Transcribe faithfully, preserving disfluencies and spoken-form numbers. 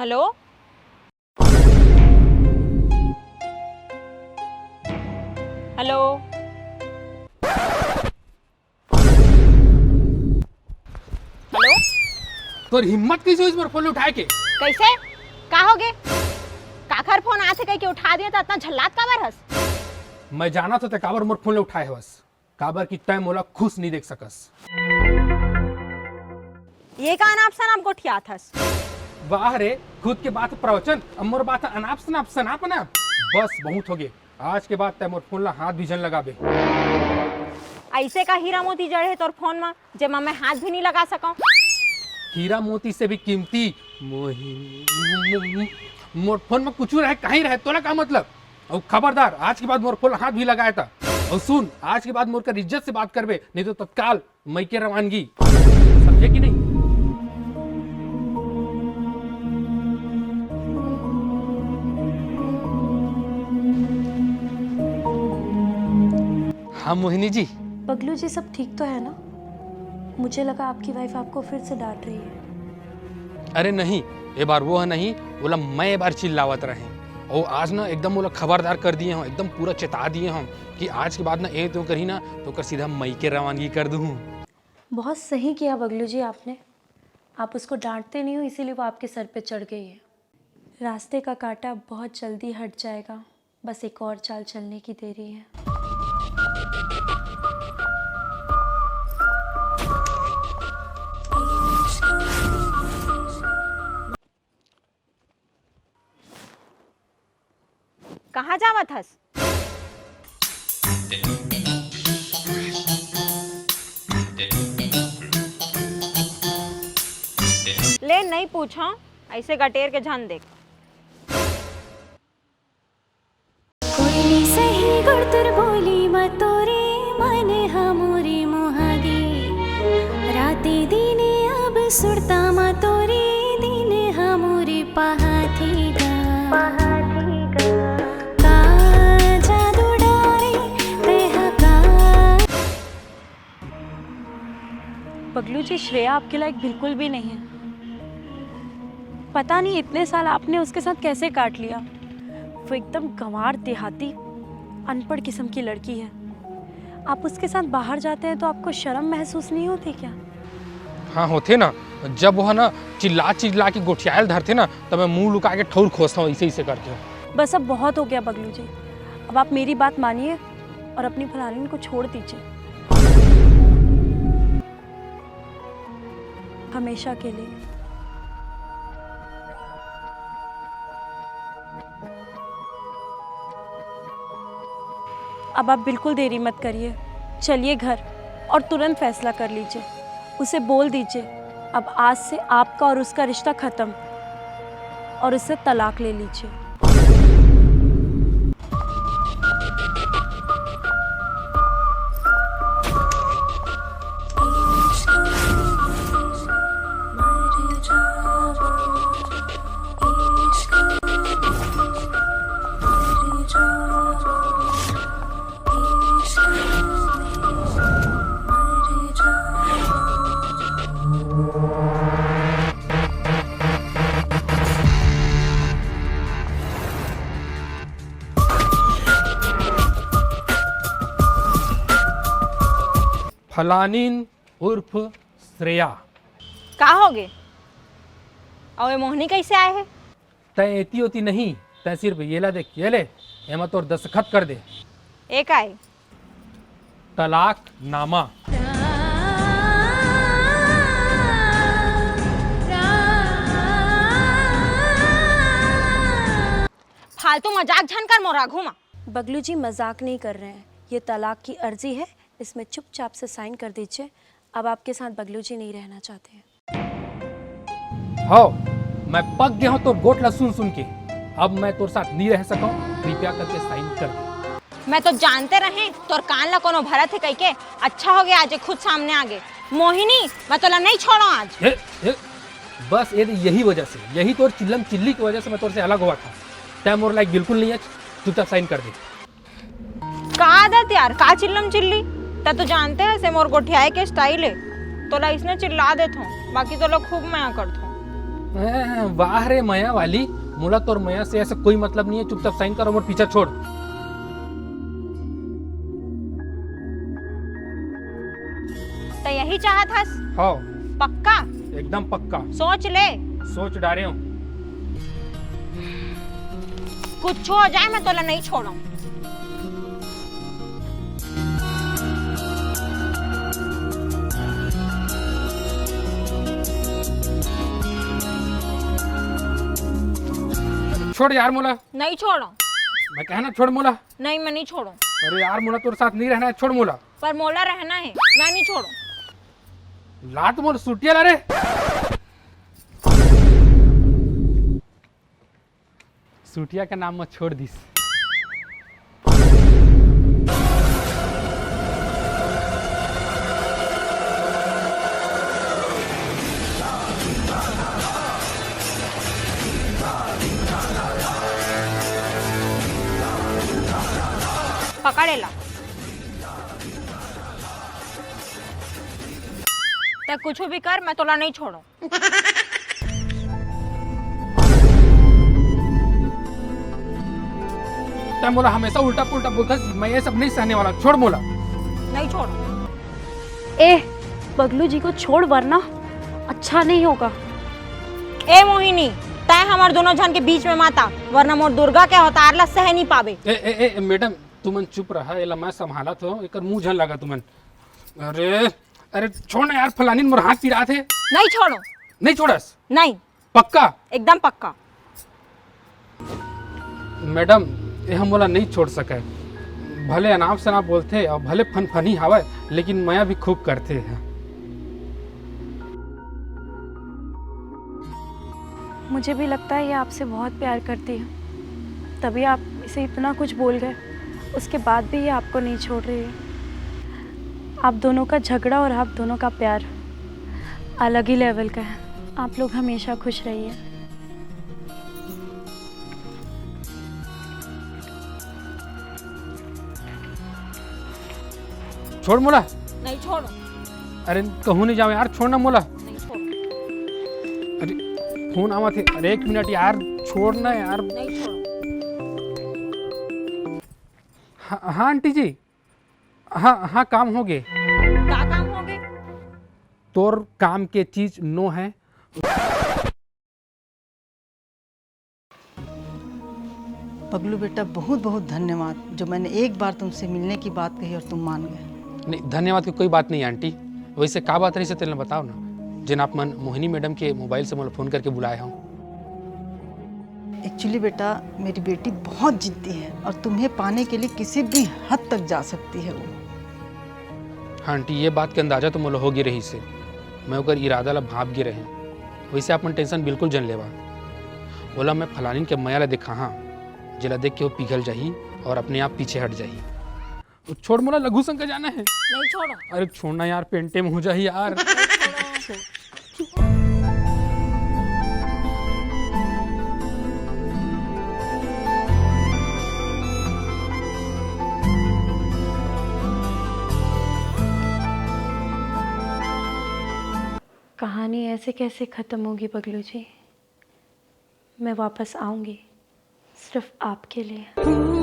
Hello, hello, hello. तोर हिम्मत कइसे होइस मोर फोन उठाए के? कइसे? का होगे? काखर फोन आथे कहिके उठा दिया, त अतना झल्लात काबर हस? मैं जानत हों तैं काबर मोर फोन ल उठाए हवस, काबर कि तैं मोला खुश नइ देख सकस। ये का अनाप शनाप गोठियात हस? वाह रे, खुद के बात प्रवचन, अब मोर बात अनाप शनाप, शनाप अनाप। बस, बहुत होगे। आज के बाद तैं मोर फोन ला हाथ भी झन लगाबे। अइसे का हीरा मोती जड़े हे तोर फोन म, जेमा मैं हाथ भी नइ लगा सकंव? हीरा मोती से भी कीमती मोहिनी, मो-, मो-, मोर फोन म कुछु रहे, कहीं रहे, तोला का मतलब? अउ खबरदार, आज के बाद मोर फोन ला हाथ भी लगाए त। अउ सुन, आज के बाद मोर कर इज्जत से बात करबे, नहीं तो तत्काल मइके रवानगी, समझे कि नहीं? हाँ मोहिनी जी। पगलू जी, सब ठीक तो है ना? मुझे लगा आपकी वाइफ आपको फिर से डांट रही है। अरे नहीं, ए बार वो ह नहीं, ओला मैं ए बार चिल्लावत रहें। अउ आज ना एकदम ओला खबरदार कर दिए हों, एकदम पूरा चेता दिए हों कि आज के बाद ना ए तो करही ना, त ओकर सीधा मइके रवानगी कर दूँ। बहुत सही किया बगलू जी आपने। आप उसको डांटते नहीं हो, इसीलिए वो आपके सर पे चढ़ गई है। रास्ते का कांटा बहुत जल्दी हट जाएगा, बस एक और चाल चलने की देरी है। कहाँ जावत हस? ले, नइ पूछंव, अइसे गटेर के झन देख। कोई सही गुड़तुर बोली म तोरे मन ह मोरे मोहागे। राते दिने अब सुरता म तोरे दिन ह मोरे पहाथे गा। का जादू डारे तेहा का। पगलू जी, श्रेया आपके लायक बिल्कुल भी नहीं है। पता नहीं इतने साल आपने उसके साथ कैसे काट लिया। वो एकदम गंवार देहाती, अनपढ़ किस्म की लड़की है। आप उसके साथ बाहर जाते हैं तो आपको शर्म महसूस नहीं होती क्या? हाँ, होथे ना। जब वो ह ना चिल्ला चिल्ला के गोठियाय ल धरथे ना, तब मैं मुंह लुका के ठउर खोसथंव, अइसे अइसे करके। बस, अब बहुत हो गया बगलू जी। अब आप मेरी बात मानिए और अपनी फलानिन को छोड़ दीजिए। हमेशा के लिए। अब आप बिल्कुल देरी मत करिए, चलिए घर और तुरंत फैसला कर लीजिए। उसे बोल दीजिए, अब आज से आपका और उसका रिश्ता ख़त्म, और उससे तलाक ले लीजिए। फलानिन उर्फ श्रेया। का होगे? अउ ए मोहनी कइसे आय हे? तैं एती ओती नहीं, तैं सिर्फ येला देख, ये ले, एमा तोर दस्तखत कर दे। ए का ए? तलाकनामा। फालतू मजाक झन कर मोर आघू म। बगलू जी मजाक नहीं कर रहे हैं, ये तलाक की अर्जी है, इसमें चुपचाप से साइन कर दीजिए। अब आपके साथ बगलू जी नहीं रहना चाहते हैं। हव, मैं पक गे हंव तोर गोठ ला सुन सुन के। अब मैं तोर साथ नइ रह सकंव, कृपया करके साइन कर दे। मैं तो जानते रहें तोर कान ला कोनो भरत हे कहिके। अच्छा होगे आज खुद सामने आगे। मोहिनी, मैं तोला नइ छोड़ंव आज। ए, ए, बस ए दे, यही वजह से, यही तोर चिल्लम चिल्ली के वजह से मैं तोर से अलग होवत हंव। तैं मोर लायक बिल्कुल नइ हस, चुपचाप साइन कर दे। का आदत यार, का चिल्लम चिल्ली? तैं तो जानते हस ए मोर गोठियाय के स्टाइल हे। तोला अइसने चिल्ला देथंव, बाकी तोला खूब मया करथंव। हैं, वाह रे मया वाली, मोला तोर मया से ऐसा कोई मतलब नहीं है, चुपचाप साइन कर और मोर पीछा छोड़। त यही चाहत हस? हाँ, पक्का? एकदम पक्का। सोच ले। सोच डारे हूँ। कुछ हो जाए, मैं तोला नहीं छोड़ूं। छोड़ यार मोला। नहीं छोड़ूं। मैं कहना छोड़ मोला। नहीं, मैं नहीं छोड़ूं। अरे यार मोला तोर साथ नहीं रहना है, छोड़ मोला। पर मोला रहना है, मैं नहीं छोड़ूं। लात मोर सुटिया ला रे। सुटिया के नाम में छोड़ दिस। पकड़ एला। तै कुछ भी कर, मैं तोला नहीं छोड़ूं। तै मोला हमेशा उल्टा पुल्टा बोलता, मैं ये सब नहीं सहने वाला, छोड़ मोला। नहीं छोड़ूं। ए, पगलू जी को छोड़, वरना अच्छा नहीं होगा। ए मोहिनी, तै हमर दोनों झन के बीच में मत आ, वरना मोर दुर्गा के अवतार ला सह नहीं पाबे। ए, ए, ए, मैडम, तुमन चुप रहा, एला मैं संभालत हो, एकर मुंह झन लगा तुमन। अरे, अरे छोड़ ना यार, फलानी मोर हाथ पिरात हे। नहीं छोड़ूं। नहीं छोड़स? नहीं। पक्का? एकदम पक्का। मैडम, ये हम मोला नहीं छोड़ सके। भले अनाप शनाप बोलथे और भले फनफनी हावय, लेकिन मया भी खूब करथे। मुझे भी लगता है ये आपसे बहुत प्यार करती है, तभी आप इसे इतना कुछ बोल गए। उसके बाद भी ये आपको नहीं छोड़ रही है। आप दोनों का झगड़ा और आप दोनों का प्यार अलग ही लेवल का है। आप लोग हमेशा खुश रहिए। छोड़ मोला। नहीं छोड़ूं। अरे कहूँ नहीं जावे यार, छोड़ ना मोला। नहीं छोड़ूं। अरे फोन आवत हे। अरे एक मिनट यार, छोड़ ना यार। नहीं छोड़ूं। हाँ, हाँ आंटी जी, हाँ हाँ, काम हो गे। का काम हो गे? तोर काम के चीज नो है। पगलू बेटा, बहुत बहुत धन्यवाद जो मैंने एक बार तुमसे मिलने की बात कही और तुम मान गए। नहीं, धन्यवाद की कोई बात नहीं आंटी। वैसे का बात रही से तेला बताओ ना, जेन आप मन मोहिनी मैडम के मोबाइल से मोला फोन करके बुलाए हो। एक्चुअली बेटा, मेरी बेटी बहुत जिद्दी है और तुम्हें पाने के लिए किसी भी हद तक जा सकती है वो। हाँ आंटी, ये बात के अंदाजा तो मोला हो गे रही से। मैं ओकर इरादा ला भाप गे रहे। वैसे आप मन टेंशन बिल्कुल जन लेवा। ओला मैं फलानिन के मया ला दिखाहा, जेला देख के वो पिघल जाही और अपने आप पीछे हट जाही। छोड़ मोला, लघु शंका जाना है। नहीं छोड़ूं। अरे छोड़ना यार, पेंटे में हो जाही यार। कहानी ऐसे कैसे खत्म होगी पगलू जी? मैं वापस आऊंगी सिर्फ आपके लिए।